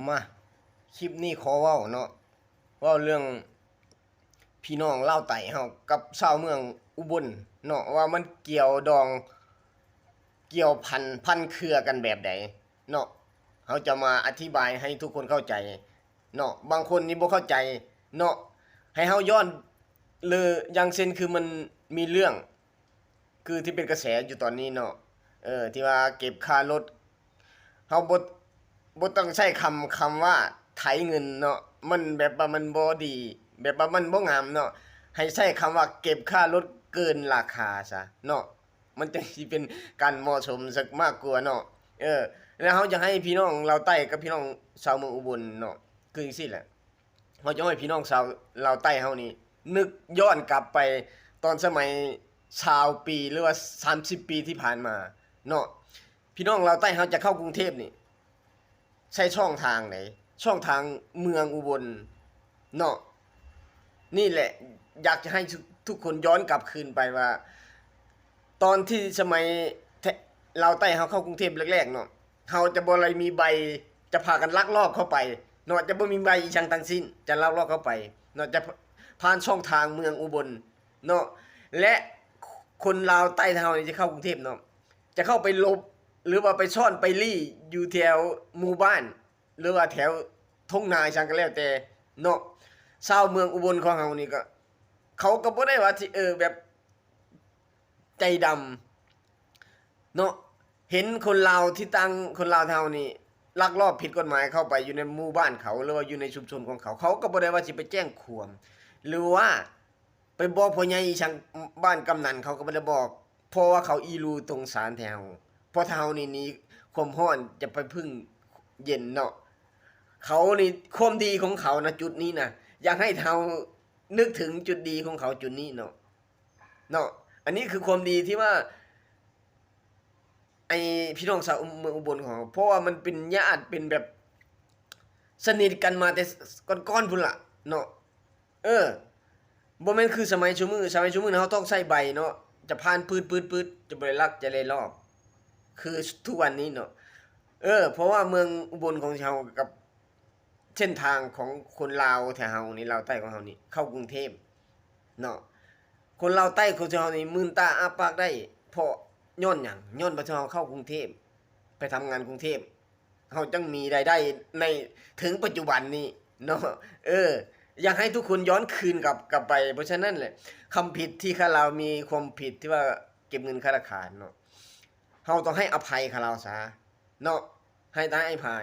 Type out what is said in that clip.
ມາ ຄລິບນີ້ຂໍເວົ້າເນາະ ເວົ້າເລື່ອງພີ່ນ້ອງລາວໃຕ້ເຮົາກັບຊາວເມືອງອຸບົນເນາະ ວ່າມັນກ່ຽວດອງ ກ່ຽວພັນ ພັນເຄືອກັນແບບໃດເນາະ. ເຮົາຈະມາອະທິບາຍໃຫ້ທຸກຄົນເຂົ້າໃຈເນາະ. ບາງຄົນນີ້ບໍ່ເຂົ້າໃຈເນາະ. ໃຫ້ເຮົາຍ້ອນ ຫຼື ຢ່າງເຊັ່ນ ຄືມັນມີເລື່ອງ ຄືທີ່ເປັນກະແສຢູ່ຕອນນີ້ເນາະ ເອີ ທີ່ວ່າເກັບຄ່າລົດ ເຮົາບໍ່ ບໍ່ຕ້ອງໃຊ້ຄຳ ຄຳວ່າໄຖເງິນເນາະ ມັນແບບວ່າມັນບໍ່ດີ ແບບວ່າມັນບໍ່ງາມເນາະ. ໃຫ້ໃຊ້ຄຳວ່າເກັບຄ່າລົດເກີນລາຄາຊະເນາະ ມັນຈັ່ງຊິເປັນການເໝາະສົມສັກມາກກວ່າເນາະ. ເອີ ແລ້ວເຮົາຢາກໃຫ້ພີ່ນ້ອງລາວໃຕ້ກັບພີ່ນ້ອງຊາວເມືອງອຸບົນເນາະ ຄືຈັ່ງຊີ້ແຫຼະ. ເຮົາຈະໃຫ້ພີ່ນ້ອງຊາວລາວໃຕ້ເຮົານີ້ນຶກຍ້ອນກັບໄປຕອນສະໄໝຊາວປີ ຫຼືວ່າສາມສິບປີທີ່ຜ່ານມາເນາະ. ພີ່ນ້ອງລາວໃຕ້ເຮົາຈະເຂົ້າກຸງເທບນີ້ ໃຊ້ຊ່ອງທາງໃດ? ຊ່ອງທາງເມືອງອຸບົນເນາະ. ນີ້ແຫຼະ ຢາກຈະໃຫ້ທຸກ ທຸກຄົນຍ້ອນກັບຄືນໄປວ່າ ຕອນທີ່ສະໄໝແທ ລາວໃຕ້ເຮົາເຂົ້າກຸງເທບແລກໆເນາະ ເຮົາຈະບໍ່ໄດ້ມີໃບ ຈະພາກັນລັກລອບເຂົ້າໄປເນາະ ຈະບໍ່ມີໃບອີ່ຫຍັງທັງສິ້ນ ຈະລັກລອບເຂົ້າໄປເນາະ ຈະຜ່ານຊ່ອງທາງເມືອງອຸບົນເນາະ. ແລະ ຄົນລາວໃຕ້ເຮົານີ້ຈະເຂົ້າກຸງເທບເນາະ ຈະເຂົ້າໄປຫຼົບ ຫຼືວ່າໄປຊ່ອນໄປລີ້ຢູ່ແຖວໝູ່ບ້ານ ຫຼືວ່າແຖວທົ່ງນາອີ່ຫຍັງກໍແລ້ວແຕ່ເນາະ. ຊາວເມືອງອຸບົນຂອງເຮົານີ້ກໍ ເຂົາກໍບໍ່ໄດ້ວ່າຊິ ເອີ ແບບໃຈດຳເນາະ ເຫັນຄົນລາວທີ່ຕ່າງ ຄົນລາວເຮົານີ້ລັກລອບຜິດກົດໝາຍເຂົ້າໄປຢູ່ໃນໝູ່ບ້ານເຂົາ ຫຼືວ່າຢູ່ໃນຊຸມຊົນຂອງເຂົາ ເຂົາກໍບໍ່ໄດ້ວ່າຊິໄປແຈ້ງຄວາມ ຫຼືວ່າ ໄປບອກພໍ່ໃຫຍ່ອີ່ຫຍັງ ບ້ານກຳນັນເຂົາກໍບໍ່ໄດ້ບອກ ເພາະວ່າເຂົາອີ່ຫຼູຕົງຊານແທ້ເຮົາ ເພາະຖ້າເຮົານີ້ໜີຄວາມຮ້ອນຈະໄປເພິ່ງເຢັນເນາະ. ເຂົານີ້ ຄວາມດີຂອງເຂົານະ ຈຸດນີ້ນະ ຢາກໃຫ້ເຮົານຶກເຖິງຈຸດດີຂອງເຂົາຈຸດນີ້ເນາະ ເນາະ. ອັນນີ້ຄືຄວາມດີທີ່ວ່າ ໄອ້ພີ່ນ້ອງຊາວເມືອງອຸບົນຂອງເຮົາ ເພາະວ່າມັນເປັນຍາດ ເປັນແບບສະໜິດກັນມາແຕ່ກ່ອນໆພຸ້ນລະເນາະ. ເອີ ບໍ່ແມ່ນຄືສະໄໝຊຸມື້ ສະໄໝຊຸມື້ເຮົາຕ້ອງໃຊ້ໃບເນາະ ຈະຜ່ານປຶດໆ ຈະບໍ່ໄດ້ລັກຈະໄດ້ລອບ ຄືທຸກວັນນີ້ເນາະ. ເອີ ເພາະວ່າເມືອງອຸບົນຂອງເຮົາກັບ ເສັ້ນທາງຂອງຄົນລາວແຖວເຮົານີ້ ລາວໃຕ້ຂອງເຮົານີ້ ເຂົ້າກຸງເທບເນາະ ຄົນລາວໃຕ້ຂອງເຮົານີ້ ມື່ນຕາອ້າປາກໄດ້ ເພາະຍ້ອນຫຍັງ? ຍ້ອນວ່າເຮົາເຂົ້າກຸງເທບ ໄປທຳງານກຸງເທບ ເຮົາຈັ່ງມີລາຍໄດ້ໃນເຖິງປັດຈຸບັນນີ້ເນາະ. ເອີ ຢາກໃຫ້ທຸກຄົນຍ້ອນຄືນກັບ ກັບໄປ ເພາະສະນັ້ນແຫຼະ ຄຳຜິດທີ່ຂ້າລາວມີຄວາມຜິດທີ່ວ່າເກັບເງິນຂ້າລາຄານເນາະ ເຮົາຕ້ອງໃຫ້ອະໄພຂ້າລາວຊະເນາະ ໃຫ້ຕາຍໃຫ້ພາຍ.